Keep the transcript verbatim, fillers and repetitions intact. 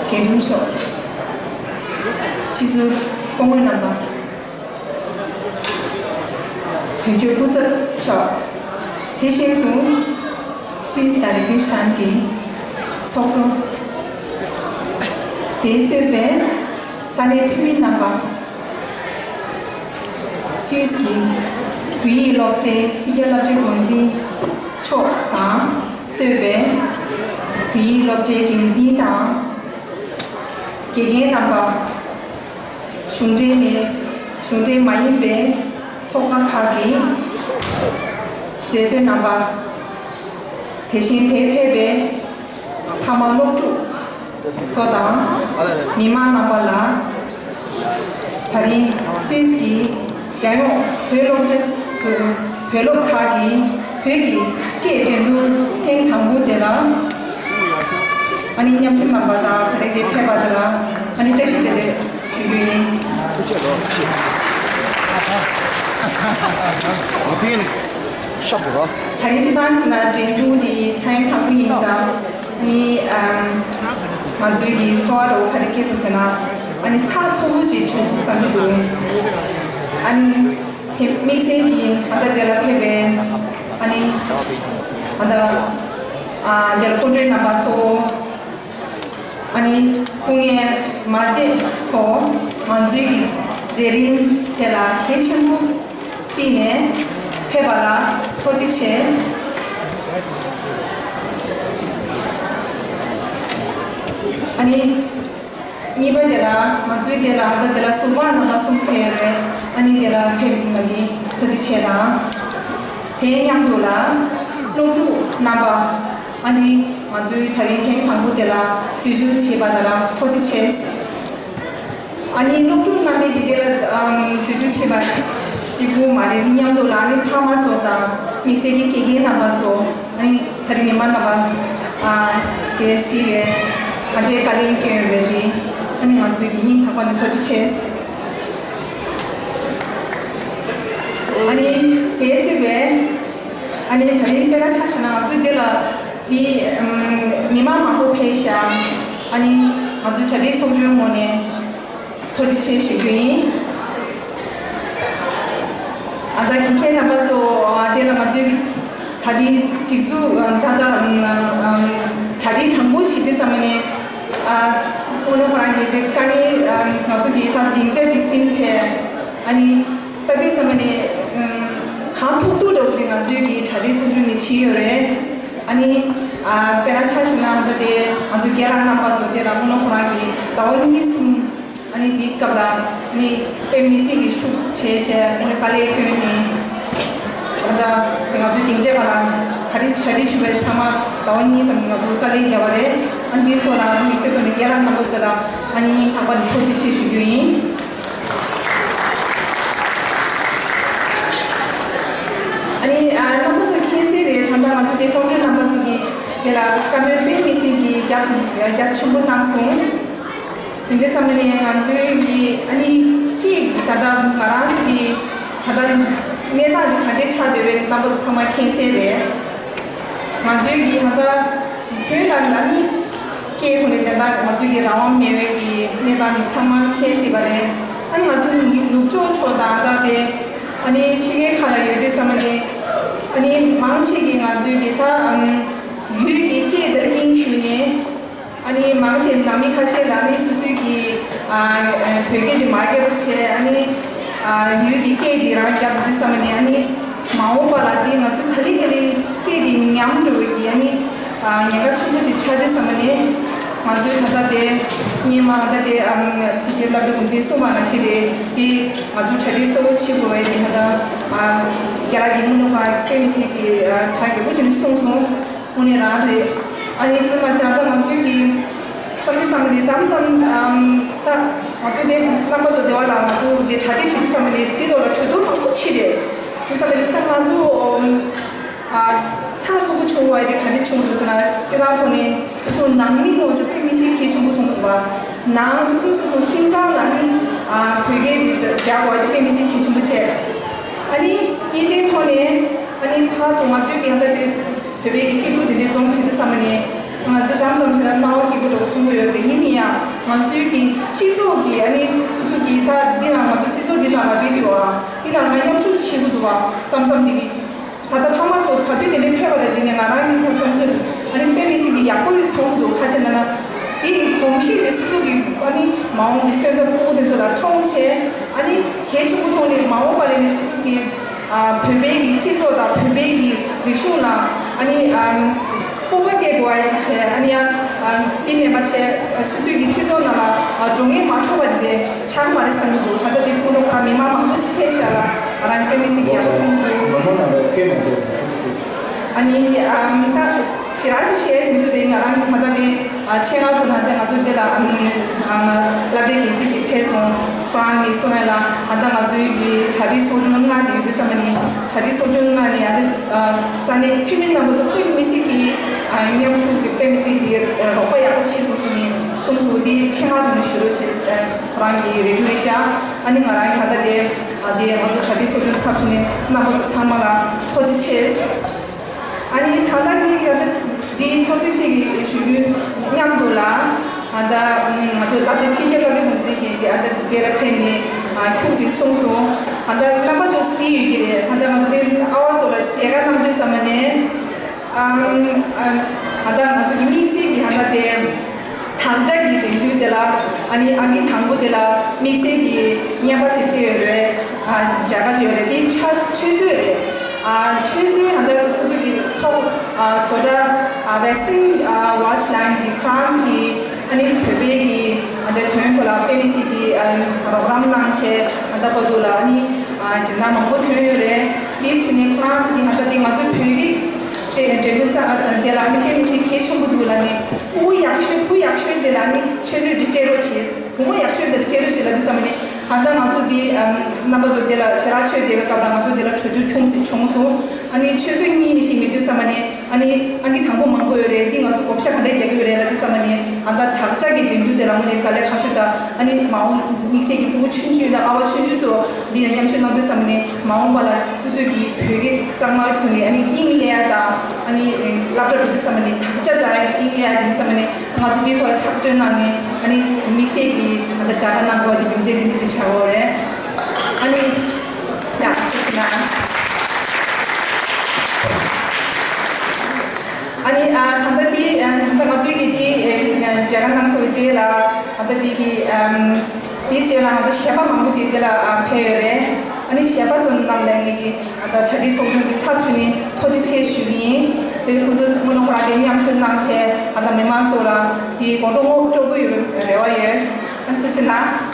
དགེ་འདུན་མཆོག་སྤྱི་ཟུར་སྐུ་ངོ་རྣམ་པ། དོན་གཅོད་སྐུ་ཚབ་མཆོག་དེ་བཞིན་དུ་སུད་སི་དང་ལི་ཁི་ཏན་གྱི་ཚོགས་གཙོ། དེས་གཙོས་པའི་ས་གནས་འཐུས་མི་རྣམ་པ། སུད་སི་བོད་ཡིག་སློབ་གྲྭའི་ཕྱི་རྒྱལ་སློབ་གྲྭའི་འགོ་འཛིན་མཆོག་དང་གཙོས་པའི་བོད་ཡིག་སློབ་གྲྭའི་འགན་འཛིན་དང་། དགེ་རྒན་རྣམ་པ། གཞུང་འབྲེལ་མེད། གཞུང་འབྲེལ་མ་ཡིན་པའི་ཚོགས་པ་ཁག་གི་མཛད་གཙོ་རྣམ་པ། དེ་བཞིན་དེར་ཕེབས་པའི་ཕ་མ་སློབ་ཕྲུག་ཚོ་དང་མི་མང་རྣམ་པ་ལ། ད་རིང་སུད་སི་གི་རྒྱལ་ཡོངས་བོད་སློབ་གྲྭ་ཚོའི་བོད་སློབ་ཁག་གི་བོད་ཀྱི་སྐད་འགྲན་བསྡུར་ཐེངས་དང་པོ་དེ་ལ། ཨ་ནི་མཉམ་ཞུགས་རྣམ་པ་དང་ད་རེས་འདིར་ཕེབས་པ་དེ་ལ་ཨ་ནི་བཀྲ་ཤིས་བདེ་ལེགས་ཞུ་རྒྱུ་ཡིན། ཐུགས་རྗེ་ཆེ། ཨ་ཕིན་ཤབ་རོ། ད་རིང་སྤྱིར་བཏང་ཟེར་ན་འགྲན་བསྡུར་འདི་ཐེངས་དང་པོ་ཡིན་ཙང་ཨ་ནི་ཨམ་ང་ཚོའི་གི་ཚོར་བ་རོ་ག་རེ་སྐྱེས་སོང་ཟེར་ན་ཨ་ནི་ཚགས་ཚུད་པོ་ཞིག་བྱུང་སོང་བསམ་གྱི་འདུག་ཨ་ནི། དེ་དམིགས་བསལ་གྱིས་ཨ་ད་དེ་ལ་ཕེབས་པའི་ཨ་ནི་ཨ་ད་ཨ་དེ་ལ་སྐུ་མགྲོན་རྣམ་པ་ཚོ་ཨ་ནི་སྐུ་ངལ་མ་ཚད་ཐོག་ང་ཚོའི་གི་མཛད་རིམ་དེ་ལ་གལ་ཆེན་པོ་བརྩིས་ནས་ཕེབས་པ་ལ་ཐུགས་རྗེ་ཆེ། ཨ་ནི། གཉིས་པ་དེ་ལ་ང་ཚོའི་དེ་ལ་ཨ་ད་དེ་ལ་ཟུར་པ་རྣམ་པ་གསུམ་ཕེབས་ཡོད་རེད། ཨ་ནི་དེ་ལ་ཕེབས་མ་གི་ཐུགས་རྗེ་ཆེ་དང་། དེའི་མཉམ་དུ་ལ་སློབ་ཕྲུག་རྣམ་པ་ཨ་ནི་ང་ཚོའི་ད་རིང་ཐེངས་དང་པོ་དེ་ལ་འཛུལ་ཞུགས་བྱས་པ་དེ་ལ་ཐུགས་རྗེ་ཆེ། ཨ་ནི་སློབ་ཕྲུག་རྣམ་པས་ཀྱི་དེ་ལ་ཨམ་འཛུལ་ཞུགས་བྱས་པ་གཅིག་པུ་མ་རེད། དེ་མཉམ་དུ་ལ་ཨ་ནི་ཕ་མ་ཚོ་དང་དམིགས་བསལ་གྱི་དགེ་རྒན་རྣམ་པ་ཚོ། ཨ་ནི་ད་རིང་ཉི་མ་རྣམ་པ་ཨ་དེ་སི་རེད། ག་འདྲའི་དཀའ་ལས་བསྐྱོན་ཡོད་མེད་དེ་ཨ་ནི་ང་ཚོའི་སྙིང་ཐག་པ་ནས་ཐུགས་རྗེ་ཆེ། ཨ་ནི་དེ་ཚེ་བས་ཨ་ནི་ད་རིང་དཔེར་ན་ཆ་བཞག་ན་ང་ཚོའི་འདི་ལ་དེ་ཨམ་མི་མང་མང་པོ་ཕེབས་ཤག་ཨ་ནི་ང་ཚོའི་གྲ་སྒྲིག་ཚོགས་ཆུང་ངོས་ནས། ཐུགས་རྗེ་ཆེ་ཞུ་རྒྱུ་ཡིན། ཨ་ད་གི་ཁྱེད་རྣམ་པ་ཚོ་ཨ་དེ་ལ་ང་ཚོའི་ད་ལྟའི་སྒྲིག་འཛུགས་ཨ་ད་ལྟ་ཨམ་ཨམ་གྲ་སྒྲིག་དང་པོ་བྱེད་དུས་ཙམ་ནས་ཨ་ཨོ་ན་ཧོ་རང་གི་དེ་དཀའ་ངལ་ཨ་ང་ཚོ་གི་ད་སྡིངས་ཆ་དེ་ཟིན་བྱས་ཨ་ནི་ལྟ་དུས་ཙམ་ནས་ཨམ་གང་ཐུབ་ཐུབ་འདྲ་བོ་ཞིག་ང་ཚོའི་གི་གྲ་སྒྲིག་ཚོགས་ཆུང་ནས་བྱས་ཡོད་རེད། ཨ་ནི་ཨ་དཔེར་ན་ཆ་བཞག་ན་ད་དེ་ང་ཚོ་རྒན་ལགས་རྣམ་པ་ཚོ་དེ་ལ་ཨོ་ན་ཧོ་རང་གི་ཟླ་བ་གཉིས་གསུམ། ཨ་ནི་འདི་སྐབས་ལ་ཨ་ནི་དཔེ་མི་སྲིད་ཀྱི་ཤུགས་ཆེ་ཆེ་ཨ་ནི་དཀའ་ལས་བསྐྱོན་ནས་ད་ལྟ་ང་ཚོའི་སྡིངས་ཆ་ག་ལ་ག་རེ་བྱ་རེ་བྱུང་བའི་ཚང་མ་ཟླ་བ་གཉིས་ཙམ་གྱི་ང་ཚོ་དཀའ་ལས་བརྒྱབ་པ་རེད། ཨ་ནི་འདིའི་ཐོག་ལ་ཨ་ནི་དམིགས་བསལ་ཐོག་ནས་རྒན་ལགས་རྣམ་པ་ཚོ་ལ་ཨ་ནི་སྙིང་ཐག་པ་ནས་ཐུགས་རྗེ་ཆེ་ཞུ་རྒྱུ་ཡིན། ཨ་ནི་ཨ་རྣམ་པ་ཚོ་མཁྱེན་གསལ་རེད། ད་ལྟ་ང་ཚོ་དེ་སྐུ་མགྲོན་རྣམ་པ་ཚོ་གིས་དེ་ལ་བཀའ་མོལ་དཔེ་མི་སྲིད་ཀྱི་རྒྱ་རྒྱ་ཆེན་པོ་གནང་སོང་། དེ་འདྲ་བསམ་ནས་ང་ཚོའི་གི་ཨ་ནི་སྐད་ད་ལྟ་ང་རང་ཚོ་གི་ད་ལྟ་གནས་སྟངས་འདི་ག་འདྲས་ཆགས་བསྡད་པའི་རྣམ་པ་ཚོ་ཚང་མ་མཁྱེན་གསལ་རེད། ང་ཚོའི་གི་ད་ལྟ་བོད་ལ་ཨ་ནི་སྐད་ཐོག་ནས་དེ་འདྲ་ང་ཚོའི་གི་རང་དབང་མེད་པའི་གི་གནས་སྟངས་འདི་ཚང་མ་མཁྱེན་གསལ་བ་རེད། ཨ་ནི་ང་ཚོ་ནུབ་ཕྱོགས་ཕྱོགས་དང་ད་དེ་ཨ་ནི་ཕྱི་རྒྱལ་ཁག་ལ་ཡོད་དུས་ཙམ་ནས་ཨ་ནི་མང་ཆེ་གི་ང་ཚོའི་གི་ད་ཨམ་ཡུལ་གི་སྐད་དེར་དབྱིངས་ཞུགས་ནས། ཨ་ནི་མང་ཆེ་ནང་མི་ཁ་ཤས་ལ་ནི་སོ་སོའི་གི་ཨ་བོད་སྐད་དེ་མ་རྒྱབ་པ་བྱས། ཨ་ནི་ཨ་ཡུལ་གི་སྐད་དེ་རང་རྒྱབ་དུས་ཙམ་ནས་ཨ་ནི་མ་འོངས་པ་ལ་དེ་ང་ཚོ་ག་ལེ་ག་ལེ་སྐད་དེ་ཉམས་འགྲོ་བའི་གི་ཨ་ནི་ཨ་ཉེན་ཁ་ཆེན་པོ་ཅིག་ཆགས་དུས་ཙམ་ནས་ང་ཚོའི་ད་ལྟ་དེ་སྔོན་མ་ད་དེ་ཨ་ཕྱི་རྒྱལ་སློབ་གྲྭ་འགོ་འཛིན་གསུངས་པ་ནང་བཞིན་རེད། དེ་ང་ཚོ་གྲ་སྒྲིག་གཙོ་བོ་བྱེད་དགོས་པའི་དེ་ད་ལྟ་ཨ་རྒན་ལགས་ཀྱིས་དངོས་གནས་ཁོ་རང་དཔེ་མི་སྲིད་ཀྱི་ཨ་གྲ་རྒྱས་པོ་བྱས་ནས་གསུངས་སོང་། དངོས་གནས་རང་རེད། ཨ་ནི་དེ་མ་ཚད་ད་ང་ཚོའི་གི་བསམ་གྱི་བསམ་གྱི་མཚམས་མཚམས་ཨམ་ད་ང་ཚོ་དེ་རྣམ་པ་ཚོ་སྡེ་བ་ལ་ང་ཚོ་དེ་གྲ་སྒྲིག་བྱེད་དུས་ཙམ་ནས་དེ་ཐོག་ལ་གྲོས་བསྡུར་མང་པོ་བྱས་རེད། དེ་ཙམ་ནས་ད་ང་ཚོ་ཨ་ཚགས་ཚུད་པོ་བྱུང་བ་དེ་ག་འདྲ་བྱུང་འདུག་ཟེར་ན། སྤྱིར་བཏང་ཐོག་ནས་སོ་སོ་ནང་མི་ངོ་ཚོ་དཔེ་མི་སྲིད་གལ་ཆེན་པོ་མཐོང་འདུག་པ། ནང་སོ་སོ་སོ་སོ་ཁྱིམ་ཚང་ལ་ནི་ཨ་བོད་སྐད་དེ་རྒྱག་དགོས་དེ་དཔེ་མི་སྲིད་གལ་ཆེན་པོ་བྱས། ཨ་ནི་ཡིན་དེའི་ཐོག་ནས་ཨ་ནི་ཕར་ཚུར་ང་ཚོའི་གི་ད་ལྟ་དེ་བོད་པའི་གི་སྐྱིད་སྡུག་དེ་འདྲའི་འཛོམས་བྱེད་དུས་ཙམ་ནས་ང་ཚོ་མཚམས་མཚམས་བྱས་ན་སྣང་བ་སྐྱིད་པོ་འདྲ་བོ་མཐོང་གི་ཡོད་རེད། ཡིན་ན་ཡང་ ང་ཚོའི་གི་སྤྱི་ཚོགས་ཀྱི་ཨ་ནི་སོ་སོ་གི་ད་འདི་ན་ང་ཚོ་སྤྱི་ཚོགས་འདི་ནང་ལ་རེད་འདུག་ཨ། འདི་ནང་ང་མཉམ་ཞུགས་བྱེད་དགོས་འདུག་ཨ་བསམ་བསམ་འདི་གི་ད་ལྟ་ཕ་མ་ཚོ་ག་དུས་དེ་འདྲའི་ཕེབས་པ་དང་རྗེས་ནས་ང་རང་གི་ད་བསམ་ཚུལ་ཨ་ནི་དཔེ་མི་སྲིད་ཀྱི་ཡག་པོ་མཐོང་གི་འདུག་ཁ་ཤས་ན་ན་འདི་གི་གོམས་གཤིས་དེ་སོ་སོ་གི་ཨ་ནི་མ་འོངས་ཀྱི་སོན་རྩ་ཕྲུ་གུ་དེ་ཚོ་ལ་མཐོང་བྱས་ཨ་ནི་གལ་ཆེན་པོ་མཐོང་ནས་མ་འོངས་པ་ལ་ནི་སོ་སོ་གི་ཨ་བོད་པའི་གི་སྤྱི་ཚོགས་དང་བོད་པའི་གི་རིག་གཞུང་ལ་ཨ་ནི་ཨ་སྤོབས་པ་སྐྱེ་དགོས་ཨ་ཅི་བྱས་ཨ་ནི་ཡང་ཨ་འདི་མེད་པ་བྱས་སོ་སོའི་གི་སྤྱི་ཚོགས་ནང་ལ་ཨ་འགྲོ་ངན་མ་འཕྲོད་པ་འདི་ཆགས་མ་རེད་བསམ་གི་འདུག་ད་ལྟ་འདི་ཁོང་ཁྲོ་ཁ་མི་མང་མང་པོ་ཅིག་ཕེབས་ཤག་ལ་ང་རང་དཔེ་མི་སྲིད་ཀྱི་ཡག་པོ་མཐོང་སོང་། ལོ་མང་ནང་ལ་སྐད་མང་པོ། ཨ་ནི་ཨམ་ད་ཞེ་དྲག་ཅིག་བཤད་མི་འདུག་དེ་ང་རང་གི་ད་ལྟ་དེ་ཨ་ཆེད་མངགས་ཐོག་ནས་དེ་ང་ཚོ་འདི་ལ་ཨམ་ཨམ་སློབ་གྲྭའི་འགན་འཛིན་ཅིག་ཕེབས་སོང་། ཁོ་རང་གིས་གསུངས་ཡ་ལ་ཨ་ད་ང་ཚོའི་གི་གྲ་སྒྲིག་ཚོགས་ཆུང་ལྔ་ཅིག་ཡོད་དུས་ཙམ་པ་ནི་གྲ་སྒྲིག་ཚོགས་ཆུང་ལྔ་ནས་ཨ་ད་ཨ་ས་གནས་ཀྱི་འཐུས་མི་རྣམ་པ་ཚོ་དཔེ་མི་སྲིད་ཀྱི་ཨ་མཉམ་ཞུགས་ཀྱི་དཔེ་མི་སྲིད་ཀྱི་རོགས་པ་ཡག་པོ་བྱས་སོང་ཟེར་ནས་གསུངས་སོང་། དེ་ཆེད་མངགས་ཐོག་ནས་ཞུ་རོགས་བྱས་ཁོ་རང་གི་རེ་སྐུལ་རེད་ཤག་ཨ་ནི་ང་རང་གི་ད་ལྟ་དེ་ཨ་དེ་ང་ཚོ་གྲ་སྒྲིག་ཚོགས་ཆུང་ཚབ་ཞུས་ནས་རྣམ་པ་ཚོ་ཚང་མ་ལ་ཐུགས་རྗེ་ཆེ། ཨ་ནི་ད་ལྟ་ནི་ཡ་ད་འདི་ཐུགས་རྗེ་ཆེ་གི་ཞུ་རྒྱུ་མཉམ་དུ་ལ་ཨ་ད་ང་ཚོ་ད་ལྟ་ཕྱི་རྒྱལ་སློབ་གྲྭའི་འགོ་འཛིན་གྱི་ཨ་ད་འདི་ལ་ཕེབས་ནས་ཨ་ཁྱུག་ཅིག་གསུངས་སོང་། ཨ་ད་རྣམ་པ་ཚོ་གཟིགས་ཡོད་ཀྱི་རེད། ཨ་ད་ང་ཚོ་དེ་ཨ་བ་ཚོ་ལ་མཇལ་ཁ་གནང་དུས་ཙམ་པ་ནས་ཨ་ཨ་ད་ང་ཚོ་གི་དམིགས་བསལ་གྱི་ཨ་ད་དེ། དག་ཆ་གི་འགྲན་བསྡུར་དེ་ལ་ཨ་ནི་ཨང་ཀི་དང་པོ་དེ་ལ་དམིགས་བསལ་གྱི་རྔན་པ་ཅིག་སྤྲད་ཡོད་རེད། ཨ་མཇལ་ཁ་ཅིག་ཡོད་རེད། དེ་ཆ་ཆུ་ཚོད་རེད། ཨ་ཆུ་ཚོད་ཧ་ད་ཁོང་ཚོ་གི་ཚོགས་ཨ་བཟོ་གྲྭ་ཨ་Western ཨ་Watch Line དེ་ཁོ་རང་ཚོ་གི་ཨ་ནི་བོད་པའི་གི་ཨ་ད་དོན་ཐོག་ལ་དཔེ་མི་སྲིད་ཀྱི་ཨ་རོགས་རམ་གནང་བྱས་ཨ་ད་བར་དུ་ལ་ཨ་ནི་ཨ་སྦྱིན་བདག་མང་པོ་ཐོན་ཡོད་རེད། དེ་བྱས་ནས་ཁོ་རང་ཚོ་གི་ཧ་ད་དེ་ང་ཚོ་བོད་རིགས་འགྲན་བསྡུར་རྩ་ཨ་ཚང་དེ་ལ་ཨ་ནི་དཔེ་མི་སྲིད་གལ་ཆེན་པོ་འདུག་ལ་ནི། ཕྲུ་གུ་ཡག་ཤོས་བུ་ཡག་ཤོས་དེ་ལ་ནི་ཆུ་ཚོད་འདི་སྤྲད་རོགས་བྱེད། བུ་མོ་ཡག་ཤོས་དེ་ལ་སྤྲད་རོགས་བྱེད་ལབ་དུས་ཙམ་པ་ནི་ད་ལྟ་ང་ཚོ་འདི་ཨམ་རྣམ་པ་ཚོ་དེ་ལ་ཞེ་དྲག་ཆོས་དེ་བའི་སྐབས་ལ་ང་ཚོ་དེ་ལ་གྲོས་བསྡུར་ཁྱུང་ཙམ་བྱུང་སོང་། ཨ་ནི་ཆུ་ཚོད་གཉིས་ནས་ཤིག་མི་དུས་ཙམ་པ་ནི་ཨ་ནི་ཨང་ཀི་དང་པོ་མང་པོ་ཡོད་རེད། འདི་ང་ཚོ་བགོ་བཤའ་ག་འདྲས་རྒྱག་གི་ཡོད་རེད་ལབ་དུས་ཙམ་པ་ནི་ཨ་ད་དག་ཆ་གི་འགྲན་བསྡུར་དེ་ལ་དངོས་གནས་དཀའ་ལས་ཁག་ཤོས་དང་ཨ་ནི་མ་འོངས་དམིགས་བསལ་གྱི་ཕྲུ་གུ་ཆུང་ཆུང་དང་ཨ་བ་ཆུང་ཆུང་ཚོ་འདི་ལ་མཉམ་ཞུགས་གནང་དུས་ཙམ་པ་ནི་མ་འོངས་པ་ལ་སོ་སོའི་གི་བོད་སྐད་གཙང་མ་ཐོག་ནས་ཨ་ནི་དབྱིངས་སླེབས་ཡ་དང་ཨ་ནི་སློབ་གྲྭ་འགྲོ་དུས་ཙམ་པ་ནི་དག་ཆ་སྦྱང་ཡ་དབྱིངས་སླེབས་ཡ་ཡིན་ཙམ་པ་ནི་ང་ཚོ་འདིའི་ཐོག་ལ་ཐག་གཅོད་གནང་ནས་ཨ་ནི་དམིགས་བསལ་གྱི་ཨ་ད་བྱ་དགའ་གནང་དགོས་པ་དེ་རྒྱུ་མཚན་དེ་འདྲ་ཅིག་ཆགས་ཡོད་རེད། ཨ་ནི་ཡ་ཐུགས་རྗེ་གནང་། ཨ་ནི་ཨ་ད་ལྟ་འདི་ཨ་ད་ལྟ་ང་ཚོའི་གི་འདི་ཨ་མཇལ་ཁ་གནང་ཚར་བའི་རྗེས་ལ་ཨ་ད་འདི་གི་ཨམ་དེའི་རྗེས་ལ་ང་ཚོ་གཞས་པ་མང་པོ་ཅིག་དེ་ལ་ཨ་ཕེབས་ཡོད་རེད། ཨ་ནི་གཞས་པ་ཚོ་རྣམས་ལ་ངེད་ཀྱི་ཨ་ད་གྲ་སྒྲིག་ཚོགས་ཆུང་གི་ཚབ་ཞུས་ནས་ཐུགས་རྗེ་ཆེ་ཞུ་གི་ཡིན། དེ་ཁོང་ཚོ་དངོས་གནས་ཁོ་རང་དེ་མཉམ་ཞུགས་གནང་བྱས་ཨ་ད་མི་མང་ཚོ་ལ་དེའི་དགོང་དྲོ་དངོས་སྤྲོ་པོ་ཡོད་པའི་རེ་བ་ཡོད། ཨ་ཐུགས་རྗེ་གནང་།